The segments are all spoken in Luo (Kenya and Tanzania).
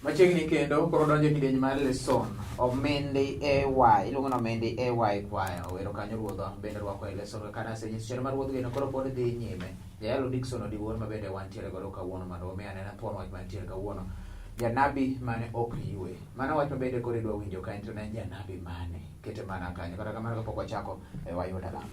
Machiegni kendo koro donjo e kidieny mar leson. Omindi AY, iluongo ni Omindi AY kwayo. Owero kanyo ruodhwa bende rwako e leson kaka nasenyiso chenro mar ruodh geno koro pod dhi nyime. Jayalo Dickson Odiwuor ma bende wantiere godo kawuono mondo wami anena thuon wach mantiere kawuono. Janabi mane ok ywe. Mano wach ma bende koro idwa winjo ka en to ne en janabi mane. Kete mana kanyo. Kata kamano kapok wachako, wayud alama.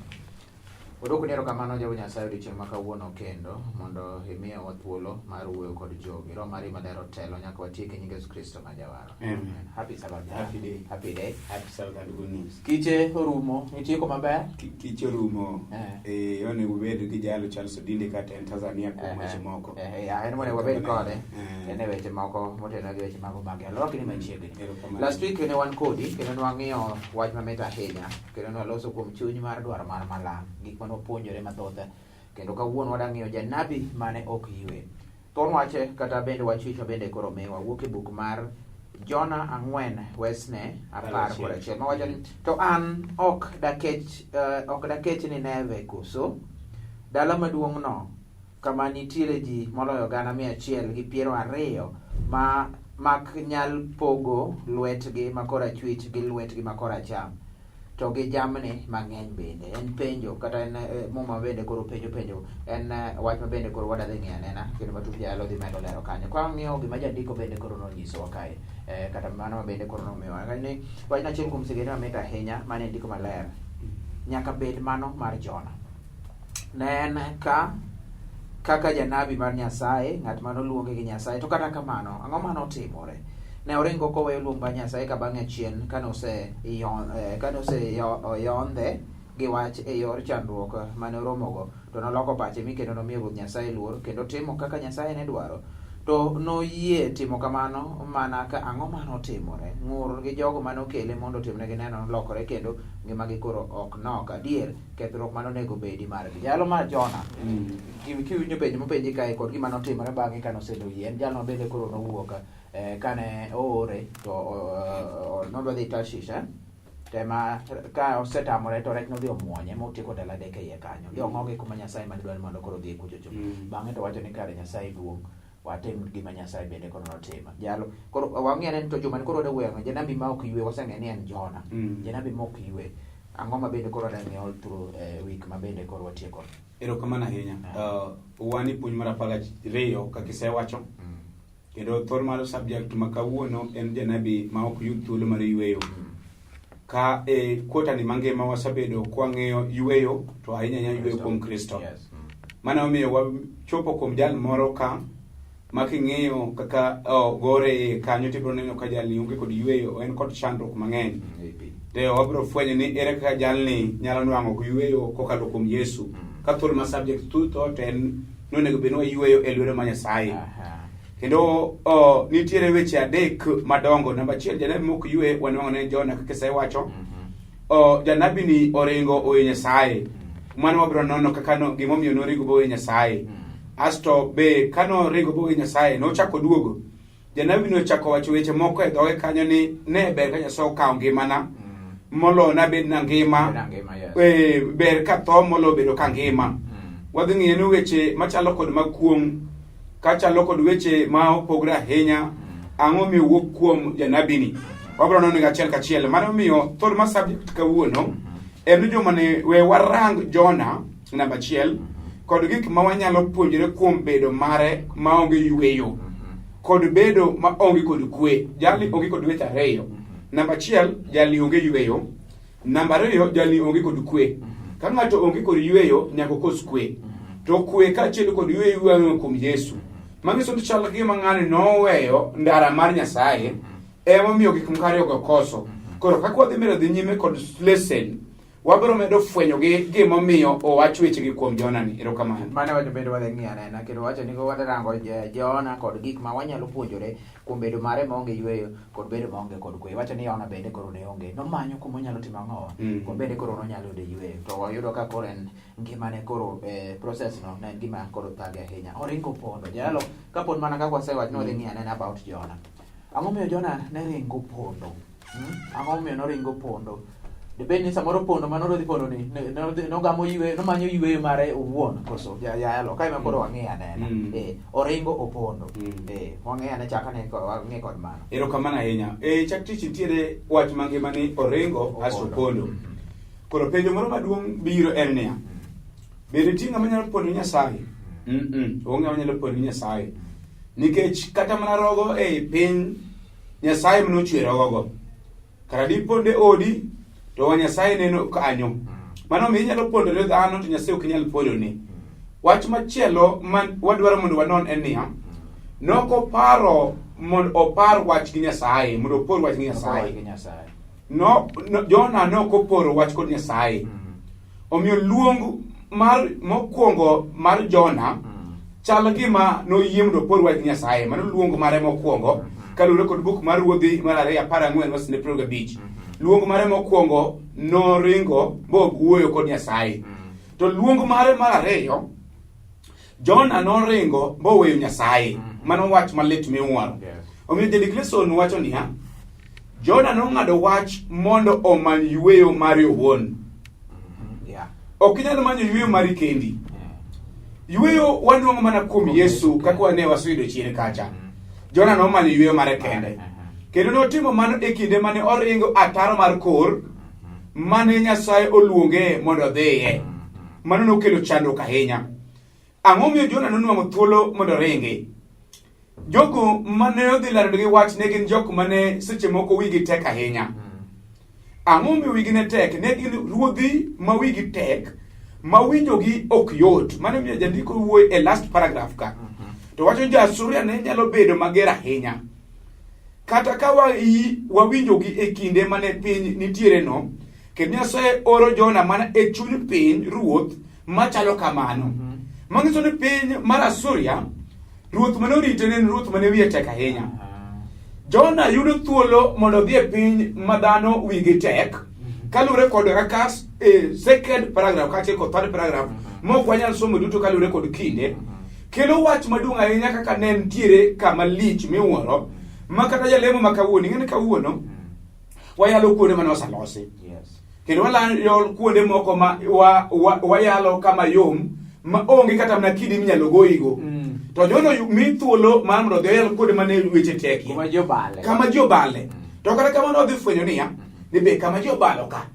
Waduokoni erokamano Jehova Nyasaye odiechieng' ma kawuono kendo mondo imiyowa thuolo mar wuoyo kod jogi. Roho mari maler otelo nyaka watiek e nying Yesu Kristo ma Jawaro. Amen. Happy Sabbath. Happy day. Happy day. Happy Sabbath and good news. Kiche orumo, nitieko maber? Kiche orumo. Eh. Eh, onego bed gi jalo Charles Odinde kata en Tanzania kuom weche moko. Eh, eh, en monego wabed kode. Eh. En e weche moko motenore gi weche mago mag alwora ni machiegni. Erokamano. Last week ne wan kodi kendo ne wang'iyo wach mamit ahinya kendo ne waloso kuom chuny mar dwaro mar malang' gik mane wapuonjore mathoth kendo kawuono wadwa ng'iyo janabi mane ok ywe. Thuon wache kata bende wach wich ma bende koro miwa wuok e buk mar Jona 4 wesne 11 mawacho ni to an ok dakech ok dakech Nineve koso dala maduong'no kama nitiere ji moloyo 120,000 ma mak nyal pogo lwetgi ma korachwich gi lwetgi ma koracham to gi jamni mang'eny bende. En penjo kata en muma bende koro penjo penjo en wach ma bende koro wadwa dhi ng'iyo anena kendo matut jayalo dhi medo lero kanyo. Ka wang'iyo gima jandiko bende koro nonyisowa kae kata mano ma bende koro nomiyowa ni wach achiel kuom sigende mamit ahinya mane ndiko maler nyaka bed mano mar Jona. Ne en ka kaka janabi mar Nyasaye, ng'at mane oluonge gi Nyasaye. To kata kamano, ang'o mane otimore? Ne oringo koweyo luong mar Nyasaye ka bang'e achien kane oseyondhe gi wach e yor chandruok mane oromogo, to noloko pache mi kendo nomiyo Ruoth Nyasaye luor kendo timo kaka Nyasaye ne dwaro. To noyie timo kamano mana ka ang'o mane otimore? Ng'ur gi jogo mane okele mondo otimnegi neno nolokore kendo ngimagi koro ok nok. Adier, kethruok mane onego bedi margi. Jalo mar Jona, kiwinjo penjo mopenji kae kod gima notimore bang'e kane osedo yie, en jalno bende koro nowuok kane oore to nodwa dhi Tarshish tema ka osetamore to rech nodhi omuonye motieko ndalo adek e iye kanyo. Gi ong'ogi kuma Nyasaye mane dwaro mondo koro odhi kuchocho. Bang'e to wacho ni kare Nyasaye duong', watim gima Nyasaye bende koro notimo. Jalo koro wang'e ni to juma ni koro wadwa wuoyo ang'o? Janabi ma ok ywe waseng'e ni en Jona. Janabi ma ok ywe. Ang'o ma bende koro wadwa ng'iyo all through week ma bende koro watieko? Erokamano ahinya. Wan e puonj mar 12 kaka isewacho. Kendo thor mar subject ma kawuono en janabi ma ok yud thuolo mar yweyo. Ka e kwota ni mangima wasebedo kwang'iyo yweyo to ahinya ahinya yweyo kuom Kristo. Mano omiyo wachopo kuom jal moro ka ma king'iyo kaka gore iye kanyo tibiro neno ka jalni onge kod yweyo, en kod chandruok mang'eny. To wabiro fwenyo ni ere kaka jalni nyalo nwang'o yweyo kokalo kuom Yesu. Ka thuolo ma subject thutho to en nonego bed ni wayweyo e lwedo mar Nyasaye. Kendo nitiere weche adek madongo. Namba achiel, janabi mok ywe wanwang'o ne Jona kaka Isaya wacho. Janabi ni oringo owe Nyasaye. Mano wabiro nono kaka no, gimomiyo noringo bowe Nyasaye. Asto be kano ringo bowe Nyasaye nochako duogo. Janabi nochako wacho weche moko e dhoge kanyo ni ne ber ka Nyasaye okawo ngimana moloyo nabed na ngima. Ber ka tho moloyo bedo ka ngima. Wadhi ng'iyo ni weche machalo kod mag kuong' kachalo kod weche ma opogore ahinya ang'o miyo wuok kuom janabini. Wabiro nono gi achiel kachiel. Mano miyo thor mar subject kawuono en ni joma ne we warang Jona namba achiel kod gik ma wanyalo puonjore kuom bedo mare maonge yweyo kod bedo maonge kod kwe. Jalni onge kod weche ariyo. Namba achiel, jalni onge yweyo. Namba ariyo, jalni onge kod kwe. Ka ng'ato onge kod yweyo, nyaka okos kwe. To kwe kaachiel kod yweyo yweyo kuom Yesu. Manyiso ni chal gima ng'ani noweyo ndara mar Nyasaye, emomiyo gik moko ariyogo koso. Koro kaka wadhi medo dhi nyime kod lesson, wabiro medo fwenyo gi gimomiyo owach wechegi kuom Jona ni. Erokamano. Mano wacho bende wadhi ng'iyo anena kendo wacho ni wadhi rango Jona kod gik ma wanyalo puonjore kuom bedo mare maonge yweyo kod bedo maonge kod kwe. Wacho ni Yona bende koro ne onge. Nomanyo kuma onyalo timo ang'o? Kod bende koro nonyalo yudo yweyo. To wayudo ka koro en ngimane koro process no ne en gima koro thage ahinya. Oringo pondo. Jalo kapod mana kaka wasewacho ni wadhi ng'iyo anena about Jona. Ang'o miyo Jona ne ringo pondo? Ang'o miyo noringo pondo? Dibed ni samoro pondo mane odhi pondo ni nogamo yweyo, nomanyo yweyo mare owuon koso jayalo kae ma koro wang'e anena. Oringo opondo. Wang'e ane chaka ne wang'e kod mano. Erokamano ahinya. E chak tich nitiere wach mangima ni oringo asto opondo. Koro penjo moro maduong' biro en niya. Be nitie ng'ama nyalo pondo ni Nyasaye? Onge ng'ama nyalo pondo ni Nyasaye. Nikech kata mana rogo ei piny Nyasaye mane ochwe rogogo. Kara dipond e odi to wa Nyasaye neno kanyo. Mano omiyo inyalo pondo ne dhano to Nyasaye ok nyal pondone. Wach machielo ma wadwaro mondo wanon en niya, nokoparo mondo opar wach gi Nyasaye, mondo opor wach gi Nyasaye. No, no, Jona ne ok oporo wach kod Nyasaye. Omiyo luong mar mokwongo mar Jona chal gima noyie mondo opor wach gi Nyasaye. Mano luong mare mokwongo kaluwore kod buk mar Ruodhi mar ariyo 14 wes 25. Luong mare mokwongo noringo mowuoyo kod Nyasaye. To luong mare mar ariyo Jona noringo moweyo Nyasaye. Mano wach malit miwuoro. Omiyo Jandik Leson wacho niya, Jona nong'ado wach mondo omany yueyo mare owuon. Ok inyal manyo yueyo mari kendi. Yueyo wanwang'o mana kuom Yesu kaka wane waseyudo chien kacha. Jona nomanyo yueyo mare kende. Kendo notimo mano e kinde mane oringo ataro mar kor mane Nyasaye oluonge mondo odhiye. Mano nokelo chandruok ahinya. Ang'o miyo Jona nonwang'o thuolo mondo oringi? Jogo mane odhi landonegi wach ne gin jok mane seche moko wigi tek ahinya. Ang'o miyo wigi ne tek? Ne gin ruodhi ma wigi tek, ma winjogi ok yot. Mano miyo jandiko wuoyo e last paragraph ka. To wacho ni jo-Asuria ne nyalo bedo mager ahinya. Kata ka wawinjogi e kinde mane piny nitiere no, kendo Nyasaye oro Jona mana e chuny piny ruoth machalo kamano. Manyiso ni piny mar Asuria, ruoth mane orite ne en ruoth mane wiye tek ahinya. Jona yudo thuolo mondo odhi e piny ma dhano wigi tek, kaluwore kod kaka second paragraph kaachiel kod third paragraph ma ok wanyal somo duto kaluwore kod kinde, kelo wach maduong' ahinya kaka ne nitiere kama lich miwuoro ma kata jalemo ma kawuono, ing'e ni kawuono wayalo kuonde mane oselosi. Kendo wayalo kuonde moko ma wayalo kama yom ma onge kata mana kidi minyalo goyigo. To jono mi thuolo mar mondo odhi oyal kuonde mane weche tekie. Kama ji obale. Kama ji obale. To kata kamano odhi fwenyo niya, ni be kama ji obalo ka,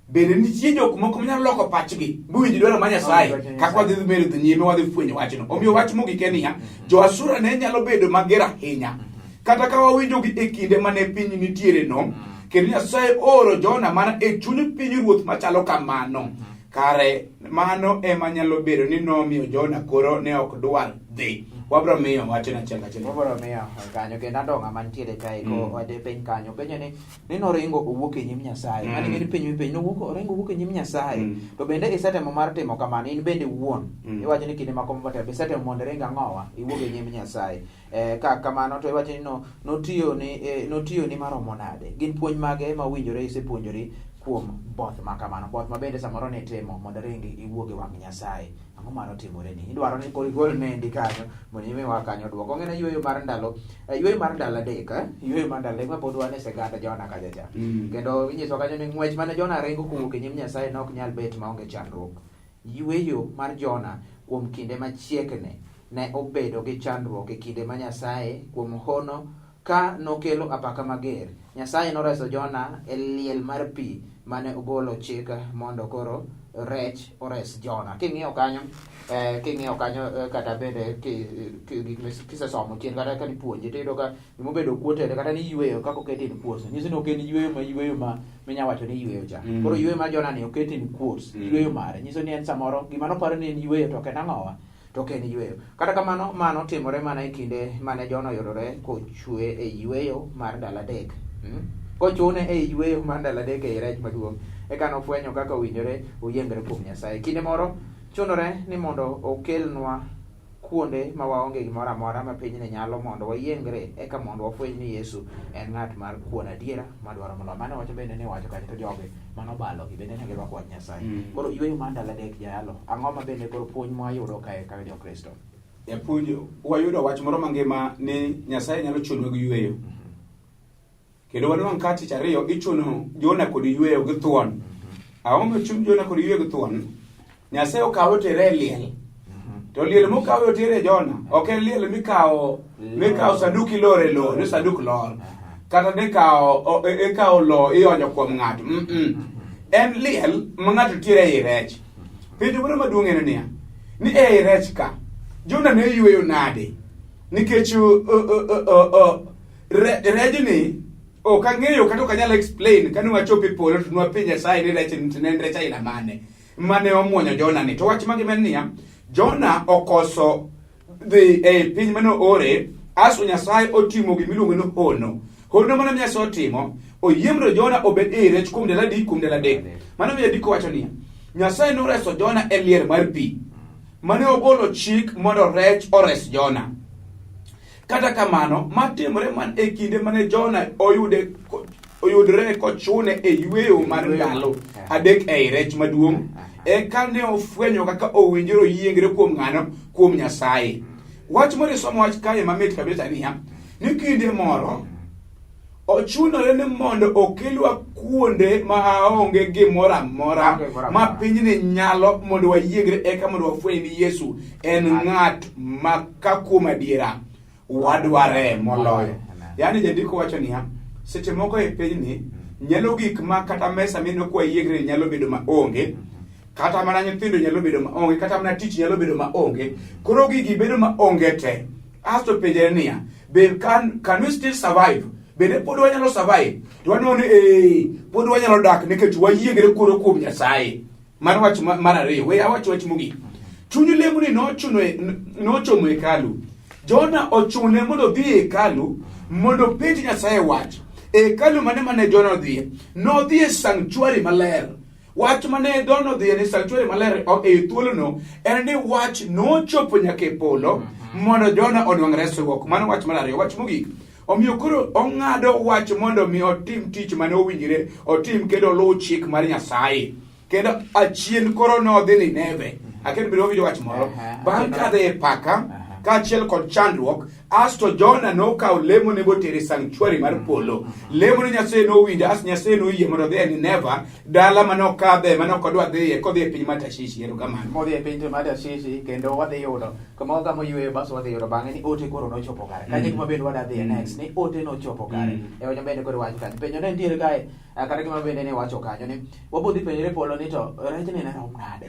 bende nitie jok moko manyalo loko pachgi miwinj dwaro mar Nyasaye kaka wadhi medo dhi nyime wadhi fwenyo wachno. Omiyo wach mogik en niya, jo-Asura ne nyalo bedo mager ahinya. Kata ka wawinjogi e kinde mane piny nitiere no, kendo Nyasaye ooro Jona mana e chuny piny ruoth machalo kamano. Kare mano ema nyalo bedo ni nomiyo Jona koro ne ok dwar dhi. Wabro miyo wachno achiel kachiel. Wabro miyo kanyo kendo andong'a mantiere kae ko wade piny kanyo penjo ni noringo owuok e nyim Nyasaye. Mano ing'e ni piny mipiny nowuok oringo owuok e nyim Nyasaye. To bende isetemo mar timo kamano in bende wuon. Iwacho ni kinde mako matek isetemo mondo iring ang'owa iwuog e nyim Nyasaye. Ka kamano to iwacho ni notiyo ni maromo nade? Gin puonj mage ma owinjore isepuonjori kuom both ma kamano? Both ma bende samoro nitimo mondo iringi iwuog e wang' Nyasaye. Ang'o mano timore ni? Idwaro ni koro igol nendi kanyo mondo imiwa kanyo duoko. Ong'e na yueyo mar ndalo, yueyo mar ndalo adek, yueyo mar ndalo adek ma pod wan e seganda Jona kacha cha. Kendo inyiso kanyo ni ng'wech mane Jona ringo kowuok e nyim Nyasaye ne ok nyal bet maonge chandruok. Yueyo mar Jona kuom kinde machiegni ne obedo gi chandruok e kinde ma Nyasaye kuom hono ka nokelo apaka mager. Nyasaye noreso Jona e liel mar pi mane ogolo chik mondo koro rech ores Jona. King'iyo kanyo, king'iyo kanyo kata bende gik kisesomo chien kata ka nipuonji to iyudo ka gimobedo quoted kata ni yueyo kaka oket in quotes. Nyiso ni ok en yueyo ma yueyo ma minya wacho ni yueyo cha. Koro yueyo mar Jona ni oket in quotes, yueyo mare. Nyiso ni en samoro gima noparo ni en yueyo to ok en ang'owa. To ok en yueyo. Kata kamano, mano timore mana e kinde mane Jona oyudore kochwe e yueyo mar ndalo adek. Kochune e yueyo mar ndalo adek ei rech maduong', eka nofwenyo kaka owinjore oyiengre kuom Nyasaye. Kinde moro chunore ni mondo okelnwa kuonde ma waonge gimoro amora ma pinyni nyalo mondo wayiengre, eka mondo wafweny ni Yesu en ng'at mar kuon adiera madwaro moloyo. Mano wacho bende ni wacho kanyo to jogi mano balogi bende ne girwako wach Nyasaye. Koro yueyo mar ndalo adek jayalo, ang'o ma bende koro puonj mwayudo kae kaka Jokristo? Japuonj, wayudo wach moro mangima ni Nyasaye nyalo chunwa gi yueyo. Kendo wanwang' ka tich ariyo ichuno Jona kod yweyo gi thuon. Ang'o momiyo ochun Jona kod yweyo gi thuon? Nyasaye okawe otere e liel. To liel mokawe otere Jona ok en liel mikawo mikawo sanduk iloro e lowo ni sanduk lor. Kata nikawo ikawo lowo ionyo kuom ng'ato. Mm -mm. En liel ma ng'ato tiere ei rech. Penjo moro maduong' en niya, ni ei rech ka Jona ne yweyo nade? Nikech rejni ok ang'eyo kata ok anyal explain kane wachopo e polo to nwapenj Nyasaye ni rech ne en rech aina mane mane omuonyo Jona ni. To wach mangima en niya, Jona okoso dhi e piny mane oore, aso Nyasaye otimo gima iluongo ni hono. Hono mane Nyasaye otimo, oyie mondo Jona obed ei rech kuom ndalo adi? Kuom ndalo adek. Mano miyo ndiko wacho niya, Nyasaye noreso Jona e lier mar pi, mane ogolo chik mondo rech ores Jona. Kata kamano, matimore man e kinde mane Jona oyude oyudre kochune e yweyo mar ndalo adek ei rech maduong', eka ne ofwenyo kaka owinjore oyiengre kuom ng'ano? Kuom Nyasaye. Wach moro isomo wach kae mamit kabisa niya, ni kinde moro ochunore ni mondo okelwa kuonde ma onge gimoro amora ma pinyni nyalo mondo wayiengre eka mondo wafweny ni Yesu en ng'at ma ka kuom adiera wadware moloyo. Yaani jandiko wacho niya, seche moko e pinyni nyalo gik ma kata mesa mineno kwa yiengre nyalo bedo ma onge kata mana nyithindo nyalo bedo maonge kata mana tich nyalo bedo maonge koro gigi bedo maonge te asto penjere niya be can we still survive bende pod wanyalo survive to waneno ni ee pod wanyalo dak nikech wayiengre koro kuom nyasaye mano wach mar ariyo we awach wach mogik chuny lemoni nochuno nochomo hekalu jona ochune mondo odhi e hekalu mondo openj nyasaye wach e hekalu mane mane jona odhiye nodhi e sanctuary maler Wach mane Jona odhiye ni sanctuary maler e thuolono en ni wach nochopo nyaka e polo mondo Jona onwang' resruok. Mano wach mar ariyo. Wach mogik. Omiyo koro ong'ado wach mondo mi otim tich mane owinjore otim kendo oluw chik mar Nyasaye. Kendo achien koro nodhi Nineve. Akia ni bende wawinjo wach moro. Bang' kadho e paka kaachiel kod chandruok, asto Jona nokawo lemone motere e sanctuary mar polo. Lemone Nyasaye nowinjo, asto Nyasaye noyie mondo odhi e Nineva, dala mane okadhe, mane ok odwa dhiye, kodhi e piny mar Tashishi. Erokamano. Modhi e piny mar Tashishi kendo wadhi yudo kama wagamo yueyo bas wadhi yudo bang'e ni ote koro nochopo kare. Kanyo kuma bende wadwa dhiye next ni ote nochopo kare. E wach bende koro wach kanyo. Penjo ne nitiere kae kata gima bende ne wacho kanyo ni wabodhi penjore polo ni to rechni ne rom nade.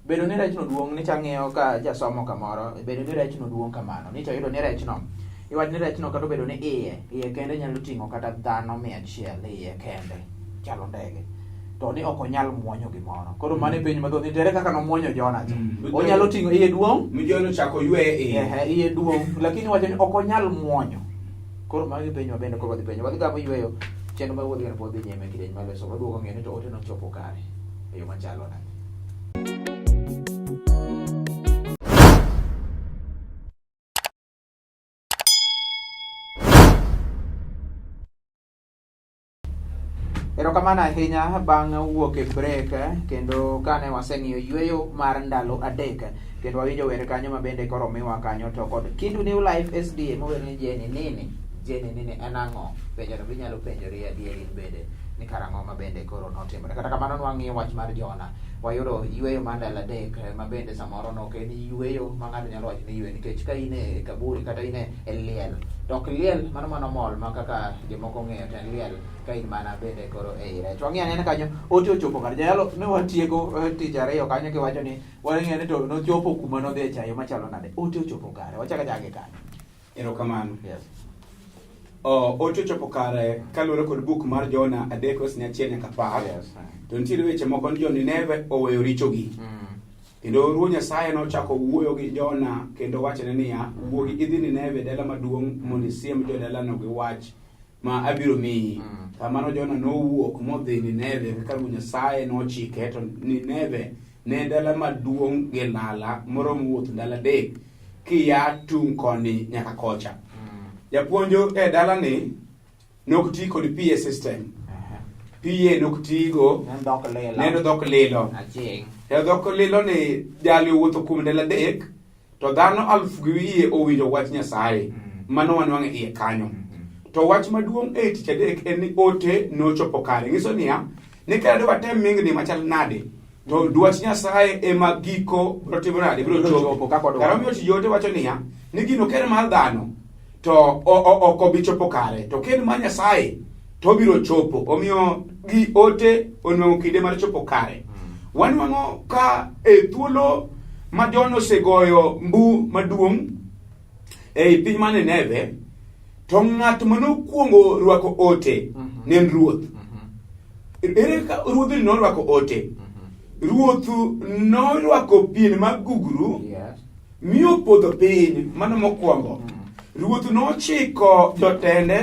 Bedo ni rechno duong' ni chang'iyo ka jasomo kamoro, bedo ni rechno duong' kamano, ni to yudo ni rechno, iwach ni rechno kata obedo ni iye, iye kende nyalo ting'o kata dhano 100 iye kende, chalo ndege. To ni ok onyal muonyo gimoro. Koro mano e penjo mathoth, ni tere kaka nomuonyo Jona cha. Onyalo ting'o iye duong'? Mi Jona ochako yweye iye. Ehe, iye duong', lakini wacho ni ok onyal muonyo. Koro magi penjo mabende koro wadhi penjo. Wadhi gamo yweyo, chenro mar wuodh pod dhi nyime kidieny mar leso. Waduogo ng'eyo ni to ote nochopo kare e yo machalo nade. Erokamano ahinya bang' wuok e break kendo kane waseng'iyo yueyo mar ndalo adek kendo wawinjo wer kanyo ma bende koro miwa kanyo to kod Kindu New Life SDA mower ni Jeni Nini. Jeni Nini en ang'o? Penjono binyalo penjori adier in bende ni karang'o ma bende koro notimore. Kata kamano nwang'iyo wach mar Jona. Wayudo yueyo mar ndalo adek ma bende samoro nok en yueyo ma ng'ato nyalo wacho ni yueyo nikech ka in e kaburi kata in e liel to ok liel mano mano mol ma kaka jomoko ong'eyo to en liel ka in mana bende koro ei rech. Wang'i anena kanyo ote ochopo kare. Jayalo ne watieko tich ariyo kanyo kiwacho ni wang'e ni to nochopo kuma nodhi e chayo machalo nade. Ote ochopo kare. Wachak achaka gi kanyo. Erokamano. Yes. Ote ochopo kare kaluwore kod buk mar Jona 3 verse 1 nyaka 10. Yes. To nitiere weche moko ni jo-Nineve oweyo richogi. Kendo Ruoth Nyasaye nochako wuoyo gi Jona kendo wachone niya, wuogi idhi Nineve dala maduong' mondo isiem jodalano gi wach ma abiro miyi. Kamano Jona nowuok modhi Nineve kaka Ruoth Nyasaye nochike, to Nineve ne dala maduong' gi lala moromo wuoth ndalo adek kia tung' koni nyaka kocha. Japuonjo e dalani nok ti kod PA system. PA nok tigo neno dhok lilo. E dhok lilo ni jali owuotho kuom ndalo adek to dhano aluf gi wiye owinjo wach Nyasaye. Mano wanwang'o e iye kanyo. To wach maduong' e tich adek en ni ote nochopo kare. Nyiso niya, ni kata watem mingni machal nade, to dwach Nyasaye ema giko biro timo nade, biro chopo. Kara omiyo tij ote wacho niya, ni gino ka en mar dhano, to ok obi chopo kare. To ka en mar Nyasaye, to obiro chopo. Omiyo gi ote onwang'o kinde mar chopo kare. Wanwang'o ka e thuolo ma John osegoyo mbu maduong' ei piny mar Nineve, to ng'at ma nokwongo rwako ote ne en ruoth. Ere ka ruodhni norwako ote? Ruoth norwako pien mag gugru mi opodho piny, mano mokwongo. Ruoth nochiko jotende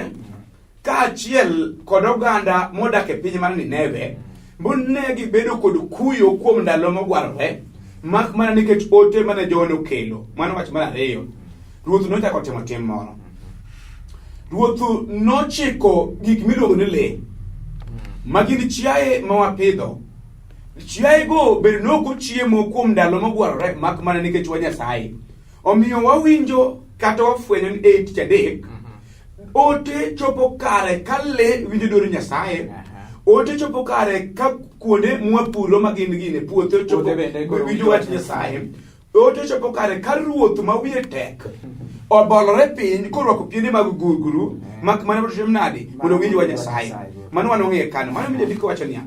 kaachiel kod oganda modak e piny mar Nineve, ne gibedo kod kuyo kuom ndalo mogwarore, mak mana nikech ote mane Jona okelo. Mano wach mar ariyo. Ruoth nochako timo tim moro. Ruoth nochiko gik miluongo ni le, ma gin chiaye ma wapidho. Chiayego bende ne ok ochiemo kuom ndalo mogwarore mak mana nikech wa Nyasaye. Omiyo wawinjo kata wafwenyo ni e tich adek ote chopo kare ka le winjo dwaro Nyasaye. Ote chopo kare ka kuonde mwapuro ma gin gine puothe chopo winjo wach Nyasaye. Ote chopo kare ka ruoth ma wiye tek obolore piny korwako piende mag gurguru mak mana mondo otim nade mondo owinj wach Nyasaye. Mano wanwang'o e kanyo. Mano miyo jandiko wacho niya,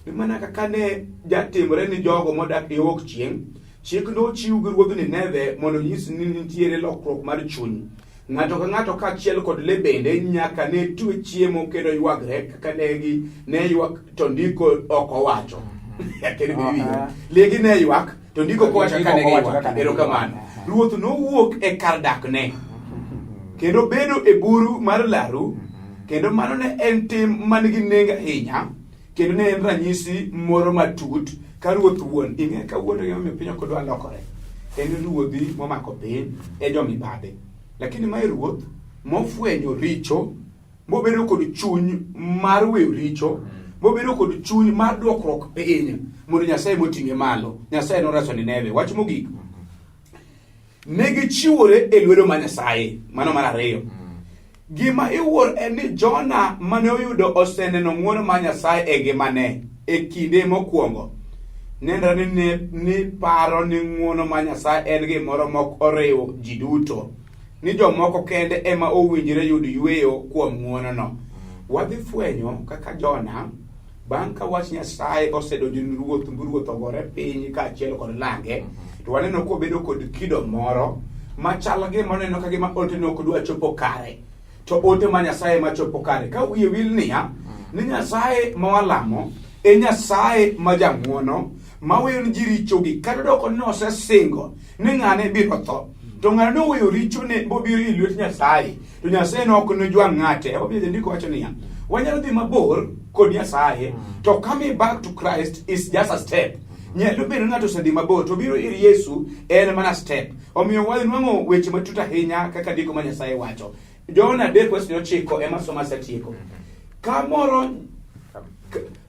ni mana kaka ne jatimore ni jogo modak e wuok chieng', chik nochiw gi ruodh Nineve mondo onyis ni nitiere lokruok mar chuny. Ng'ato ka ng'ato kaachiel kod le bende nyaka ne twe chiemo kendo ywagre kaka ne gi ne ywak to ndiko ok owacho. Kendo be iwinjo. Legi ne ywak to ndiko ok owacho kaka ne giywak. Erokamano. Ruoth nowuok e kar dakne kendo bedo e buru mar laru kendo mano ne en tim man gi nengo ahinya kendo ne en ranyisi moro matut ka ruoth wuon ing'e kawuono gimomiyo piny ok odwa lokore en ruodhi momako piny e jomibadhi lakini mae ruoth mofwenyo richo mobedo kod chuny mar weyo richo mobedo kod chuny mar dwokruok piny mondo Nyasaye moting'e malo. Nyasaye noreso Nineve. Wach mogik, ne gichiwore e lwedo mar Nyasaye. Mano mar ariyo. Gima iwuoro en ni Jona mane oyudo oseneno ng'wono mar Nyasaye e ngimane e kinde mokwongo, nenre ni ne ni paro ni ng'wono mar Nyasaye en gimoro mok oriwo ji duto, ni jomoko kende ema owinjore yud yueyo kuom ng'wonono. Wadhi fwenyo kaka Jona bang' ka wach Nyasaye osedonjo ni ruoth, mbu ruoth ogore piny kaachiel kod lange, to waneno kobedo kod kido moro machal gima oneno ka gima ote ne ok dwa chopo kare, to ote ma Nyasaye ma chopo kare. Ka wiye wil niya, ni Nyasaye ma walamo e Nyasaye ma jang'wono ma weyo ni ji richogi, kata doko ni osesingo ni ng'ane biro tho, to ng'ane noweyo richone bobiro ir lwet Nyasaye, to Nyasaye ne ok nojwang' ng'ate. Emomiyo jandiko wacho niya, wanyalo dhi mabor kod Nyasaye, to coming back to Christ is just a step. Nyalo bedo ni ng'ato osedhi mabor to biro ir Yesu en mana step. Omiyo wanwang'o weche matut ahinya kaka ndiko ma Nyasaye wacho. Johana 3:9 ema somo asetieko. Kamoro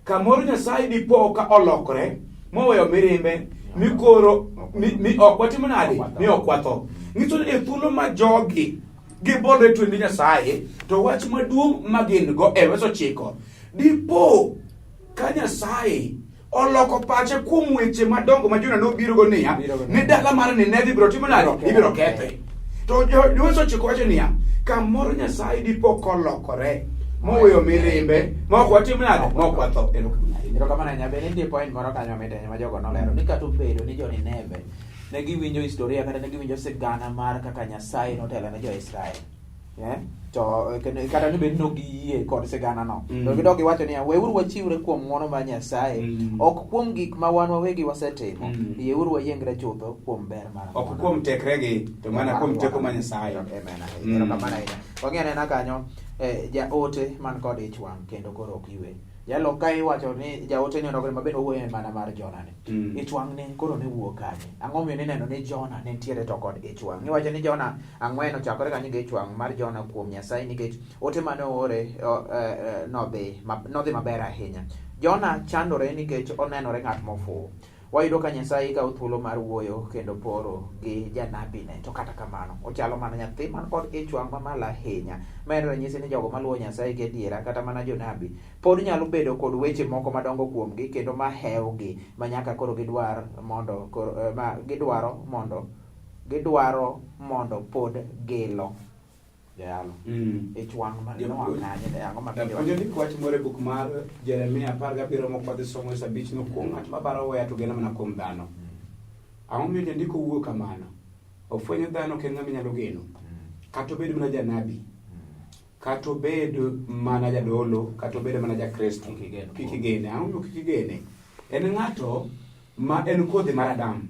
kamoro Nyasaye dipo ka olokore moweyo mirimbe mi koro mi ok watimo nade mi ok watho. Nyiso ni e thuolo ma jogi gibolre twendi Nyasaye to wach maduong' ma gin go e wes ochiko dipo ka Nyasaye oloko pache kuom weche madongo ma Jona nobirogo niya ni dala mar Nineve ibiro timo nade ibiro kethe. To wes ochiko wacho niya kamoro Nyasaye dipo kolokore moweyo mirimbe ma ok watim nade ma ok watho. Erokamano ahinya. Be nitie point moro kanyo mamit ahinya ma jogo nolero ni kata obedo ni jo Nineve ne giwinjo historia kata ne giwinjo sigana mar kaka Nyasaye notelo ne jo-Israel. Eh? To kata ni bed ni ok giyie kod sigana no. To gidok giwacho niya, weuru wachiwre kuom ng'wono mar Nyasaye, ok kuom gik ma wan wawegi wasetimo. Yieuru wayiengre chutho kuom ber mar Ok kuom tekregi to mana kuom teko mar Nyasaye. Amen. Erokamano ahinya. Wang'i anena kanyo jaote man kod ich wang' kendo koro ok ywe. Jalo ka iwacho ni jaote ni onogore maber owuoyo mana mar Jona ni. Ich wang' ne koro ne wuok kanye? Ang'o momiyo nineno ni Jona ne nitiere to kod ich wang'? Iwacho ni Jona 4 ochakore kanyo gi ich wang' mar Jona kuom Nyasaye nikech ote mane oore nodhi maber ahinya. Jona chandore nikech onenore ng'at mofuwo. Wayudo ka Nyasaye kawo thuolo mar wuoyo kendo poro gi janabine, to kata kamano, ochalo mana nyathi man kod ich wang' mamalo ahinya. Ma en ranyisi ni jogo maluwo Nyasaye gi adiera, kata mana jonabi, pod nyalo bedo kod weche moko madongo kuomgi kendo mahewgi ma nyaka koro gidwar mondo koro, ma gidwaro mondo gidwaro mondo pod gilo. Jayalo. Ich wang' ma noa kanye ne ang'o ma bende Japuonj ondiko wach moro e buk mar Jeremia 17 mokwadhi somo e abich no kuom ng'at ma baro weya to geno mana kuom dhano. Ang'o momiyo jandiko wuoyo kamano? Ofwenyo dhano ok en ng'ama inyalo geno. Kata obed mana janabi, kata obed mana jadolo, kata obed mana jakristo. Kik igen. Kik igene. Ang'o momiyo kik igene? En ng'ato ma en kodhi mar Adam.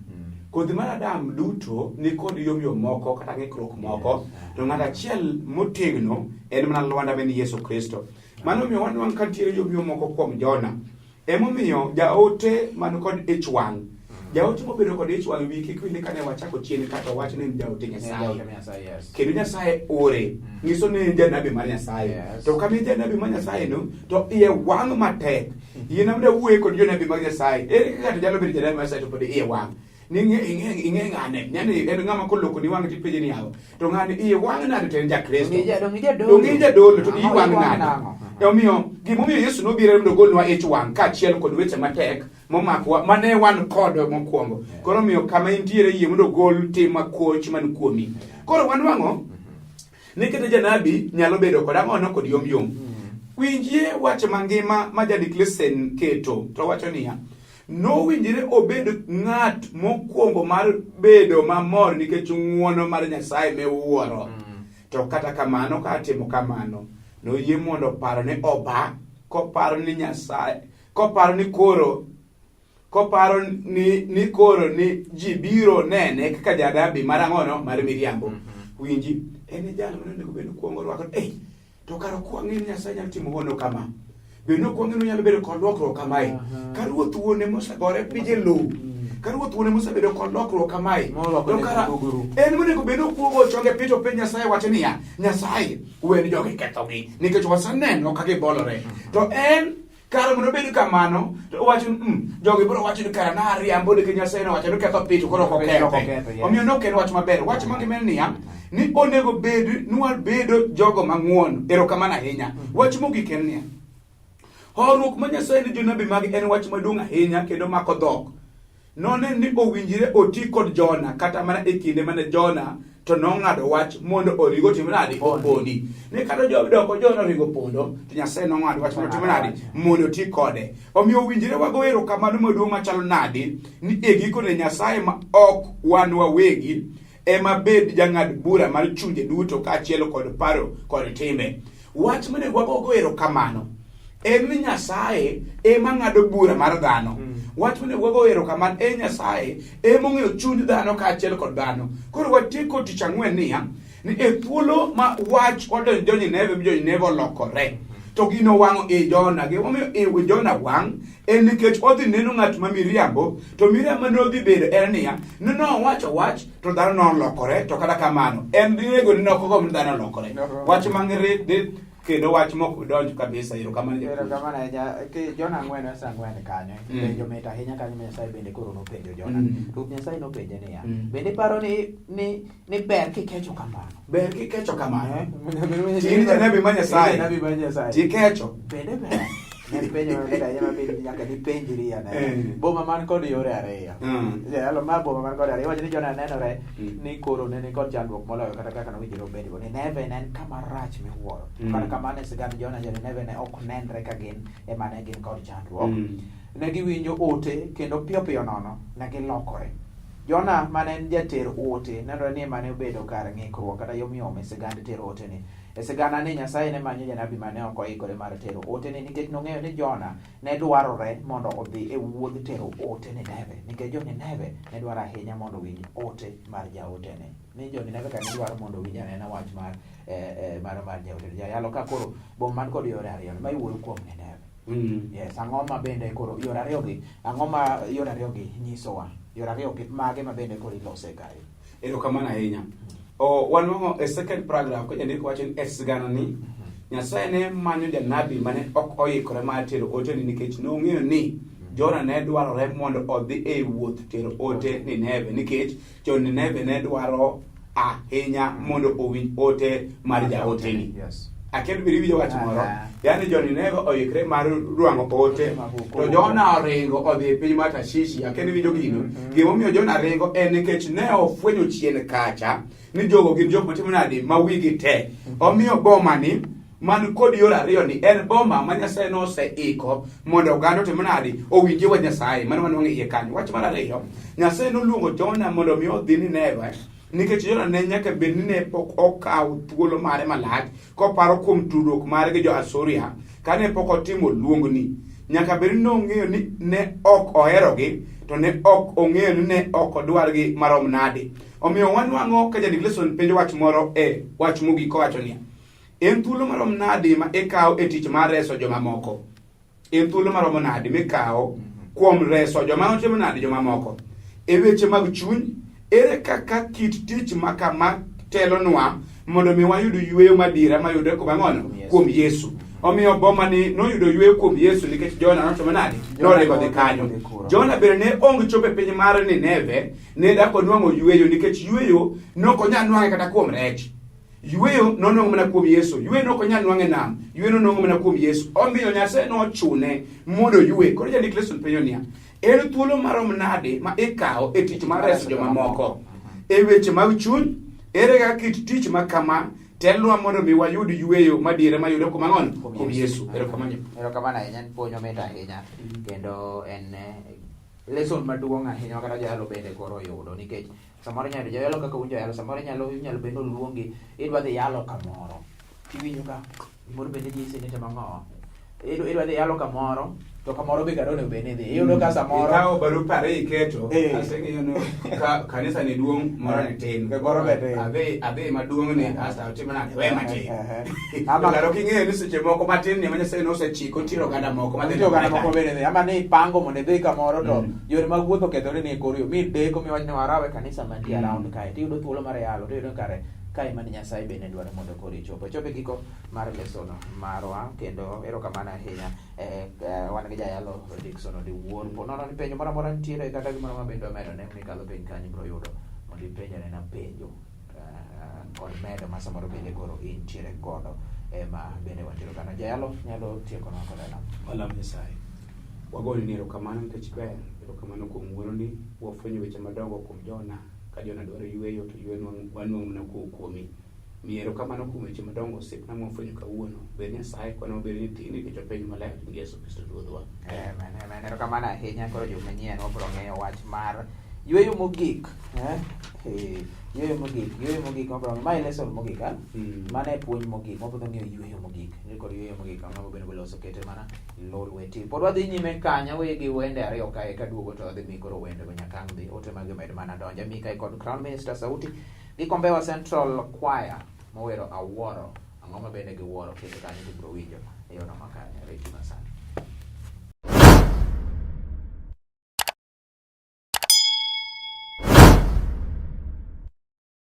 Kodhi mar Adam duto ni kod yomyom moko kata ng'ikruok moko, to ng'at achiel motegno en mana lwanda ma en Yesu Kristo. Mano omiyo wanwang' ka nitiere yomyom moko kuom Jona. Emomiyo jaote man kod ich wang', jaote mobedo kod ich wang' wiye kik wil ni kane wachako chien kata wach ni en jaote Nyasaye. Kendo Nyasaye ore, nyiso ni en janabi mar Nyasaye. To kama en janabi mar Nyasaye no, to iye wang' matek. Yie na mondo awuoye kod jonabi mag Nyasaye. Ere kaka ng'ato nyalo bedo janabi mar Nyasaye to pod iye wang'? Ni ing'e ng'ane. Nyani en ng'ama koloko ni wang' tipenje ni yawa. To ng'ane iye wang' nade to en ja-Kristo. Donge jadolo. Donge jadolo to iyi Ang'o, wang' iyi wang' nade? nang'o? Omiyo gimomiyo Yesu nobiro mondo ogolnwa ich wang' kaachiel kod weche matek momakowa mane wan kod mokwongo. Koro omiyo kama intiere yie mondo ogol tim makoch man kuomi. Koro wanwang'o ni kata janabi nyalo bedo kod ang'ono kod yom yom. Winjie wach mangima ma jandik lesen keto to wacho niya, nowinjre obed ng'at mokwongo mar bedo mamor nikech ng'wono mar Nyasaye miwuoro. To kata kamano ka timo kamano, noyie mondo parone oba koparo ni Nyasaye, koparo ni koro koparo ni koro ni ji biro nene kaka janabi mar ang'ono mar miriambo. Winji, en e jal mane onego bed kuongo rwako, to kar ok wang'e ni Nyasaye nyalo timo hono kama. Be ne ok wang'e ni onyalo bedo kod lokruok kamae. Ka ruoth wuone mosegore piny e lowo. Ka ruoth wuone mosebedo kod lokruok kamae. Moloko To ne kara gugru. en monego bed ni okuogo chonge piny to piny Nyasaye wacho niya, Nyasaye wen jogi kethogi nikech waseneno ka gibolore. To en kar mondo obed kamano to owacho ni jogi biro wacho ni kara nariambo nikech Nyasaye nowacho ni ketho piny to koro ok Piny ok okethe. oketho, yes. Omiyo ne ok en wach maber. Wach mangima en niya, ni onego bed ni wabedo jogo mang'won. Erokamano ahinya. Wach mogik en niya, horuok ma Nyasaye ni jonabi mage en wach maduong' ahinya kendo mako dhok. Nonen ni owinjre oti kod Jona kata mana e kinde mane Jona to nong'ado wach mondo oring otim nade? Opondi. Ni kata doko Jona oringo pondo, to Nyasaye nong'ado wach mondo otim nade? Mondo oti kode. Omiyo owinjre wago erokamano maduong' machalo nade ni e gikone Nyasaye ma ok wan wawegi ema bed jang'ad bura mar chunje duto kaachiel kod paro kod timbe. Wach monego wagogo erokamano en ni Nyasaye ema ng'ado bura mar dhano. Wach monego wago erokamano en Nyasaye ema ong'eyo chuny dhano kaachiel kod dhano. Koro watieko tich ang'wen niya, ni e thuolo ma wach odonjo jo Nineve mi jo Nineve olokore, to gino wang'o i Jona. Gimomiyo i Jona wang' en nikech odhi neno ng'at ma miriambo, to miriambo mane odhi bedo en niya, ni nowacho wach to dhano nolokore, to kata kamano en dinego ni nokogomb ni dhano olokore. Wach mang'ere kendo wach mok donj kabisa. Erokamano japuonj. Erokamano ahinya. Ki Jona ang'wen wes ang'wen kanyo. Penjo mit ahinya kanyo ma Nyasaye bende koro nopenjo Jona. Ruoth Nyasaye nopenje niya, bende iparo ni ber kikecho kamano? Ber kikecho kamano. Tin janabi ma Nyasaye. Janabi ma Nyasaye. Tikecho. Bende ber. Ne penjo mamit ahinya ma bende nyaka nipenjri ane. Boma man kod yore ariyo. Jalo ma boma man kod ariyo. Iwacho ni Jona nenore ni koro ne ni kod chandruok moloyo kata kaka nowinjore obedgo. Nineve ne en kama rach miwuoro. Kata kamano e sigand Jona, jo Nineve ne ok nenre ka gin ema ne gin kod chandruok. Ne giwinjo ote kendo piyo piyo nono ne gilokore. Jona mane en jater ote nenore ni ema ne obedo kar ng'ikruok kata yomyom e sigand tero ote ni. E sigana ni Nyasaye ne manyo janabi mane ok oikore mar tero ote ni nikech nong'eyo ni Jona ne dwarore mondo odhi e wuodh tero ote Nineve nikech jo Nineve ne dwaro ahinya mondo owinj ote mar jaote ni. Ni jo Nineve ka ne dwaro mondo owinj anena wach mar jaote ni. Jayalo ka koro boma man kod yore ariyo ma iwuoyo kuom Nineve. Yes, ang'o ma bende koro yore ariyo gi, ang'o ma yore ariyo gi nyisowa? Yore ariyo gi mage ma bende koro ilose kae? Erokamano ahinya. Wanwang'o e second paragraph ka jandiko wacho ni e sigana ni Nyasaye ne manyo janabi mane ok oikore mar tero ote ni nikech nong'eyo ni Jona ne dwarore mondo odhi e wuoth tero ote Nineve nikech jo Nineve ne dwaro ahinya mondo owinj ote mar jaoteni. Yes. Akia ni iwinjo wach moro. Aha. Yaani jo Nineve oikre mar rwang'o ote to Jona oringo odhi e piny mar Tashishi. Akia ni iwinjo gino. Gimomiyo Jona ringo en nikech ne ofwenyo chien kacha ni jogo gin jok matimo nade ma wigi tek. Omiyo bomani man kod yor ariyo ni en boma ma Nyasaye noseiko mondo oganda otim nade owinjie wach Nyasaye. Mano wanwang'o e iye kanyo. Wach mar ariyo, Nyasaye noluongo Jona mondo mi odhi Nineve nikech Jona ne nyaka bed ni ne pok okawo thuolo mare malach koparo kuom tudruok mare gi jo-Asuria kane pok otimo luongni. Nyaka bed ni nong'eyo ni ne ok oherogi to ne ok ong'eyo ni ne ok odwargi marom nade. Omiyo wanwang'o ka jandik lesson penjo wach moro e wach mogik kowacho niya, en thuolo marom nade ma ikawo e tich mar reso jomamoko? En thuolo maromo nade mikawo kuom reso joma otimo nade jomamoko? E weche mag chuny, ere kaka kit tich ma kama telonwa mondo mi wayud yueyo madiera mayudore kuom ang'ono? Kuom Yesu. Omiyo bomani noyudo yueyo kuom Yesu nikech Jona notimo nade? Noringo dhi kanyo. Jona bende ne onge chopo e piny mar Nineve, ne dak onwang'o yueyo nikech yueyo nok onyal nwang'e kata kuom rech. Yueyo nonwang'o mana kuom Yesu. Yueyo nok onyal nwang'e nam. Yueyo nonwang'o mana kuom Yesu. Omiyo Nyasaye nochune mondo oyue. Koro jandik lesson penjo niya, en thuolo marom nade ma ikawo e tich mar reso jomamoko? E weche mag chuny, ere kaka kit tich ma kama telnwa mondo mi wayud yueyo madiera mayudore kuom ang'ono? Kuom Yesu. Erokamano. Erokamano ahinya, en puonj mamit ahinya kendo en lesson maduong' ahinya ma kata joyalo bende koro oyudo nikech samoro inyalo yudo joyalo kaka un joyalo samoro inyalo inyalo bende oluongi idwa dhi yalo kamoro tiwinjo ka gimoro bende nyisi ni timo ang'o idwa dhi yalo kamoro to kamoro be kare onego bed ni idhi iyudo ka samoro Ikawo barupe ariyo iketo, Eh. aseng'eyo ni ka kanisa ni duong' moro ni tin. Moro be tin. Adhi adhi maduong' ni asto atim nade we matin. Eh, eh. To kare ok ing'eyo ni seche moko matin ni ema Nyasaye nosechiko nitiere oganda moko madhi Nitie oganda moko bende dhi ama ni ipango mondo idhi kamoro to Mm. yore mag wuoth okethore ni e kor yo mi deko miwach ni warawe kanisa mantie Mm. around kae tiyudo thuolo mar yalo tiyudo kare kae mane Nyasaye bende dwaro mondo koro ichopo chopo e giko mar lesono marwa kendo erokamano ahinya wan gi jayalo Dickson Odiwuor po nono ni penjo moro amora nitiere kata gimoro ma bende wamedo ne mikadho piny kanyo ibiro yudo mondo ipenj anena penjo kod medo ma samoro bende koro intiere godo ema bende wantiere kanyo jayalo nyalo tiekonwa kod lamo. Walam Nyasaye. Wagoni ni erokamano nikech ber, erokamano kuom ng'wononi, wafwenyo weche madongo kuom Jona, ka Jona dwaro yueyo to yueyo wanwang'o mana kowuok kuomi. Miyi erokamano kuom weche madongo osiepna mwafwenyo kawuono. Bed Nyasaye kwana wabed nyithindi nikech wapenjo maler gi Yesu Kristo Ruodhwa. Amen, amen. Erokamano ahinya koro juma manyien wabiro ng'eyo wach mar yueyo mogik. Eh? Eh, yueyo mogik, yueyo mogik wabiro ng'eyo. Mae lesson mogik, ah? Mm. Mano e puonj mogik, wabiro ng'eyo yueyo mogik. Ni kod yueyo mogik ang'o mabende loso kete mana lolweti. Pod wadhi nyime kanyo we gi wende ariyo kae kaduogo to wadhi mi koro wende go nyaka ang' dhi ote magi omed mana donjo. Mi kae kod Crown Minister Sauti gi Kombewa Central Choir mowero Awuoro. Ang'o ma bende giwuoro kete kanyo tibiro winjo e yono makare. Reti masani.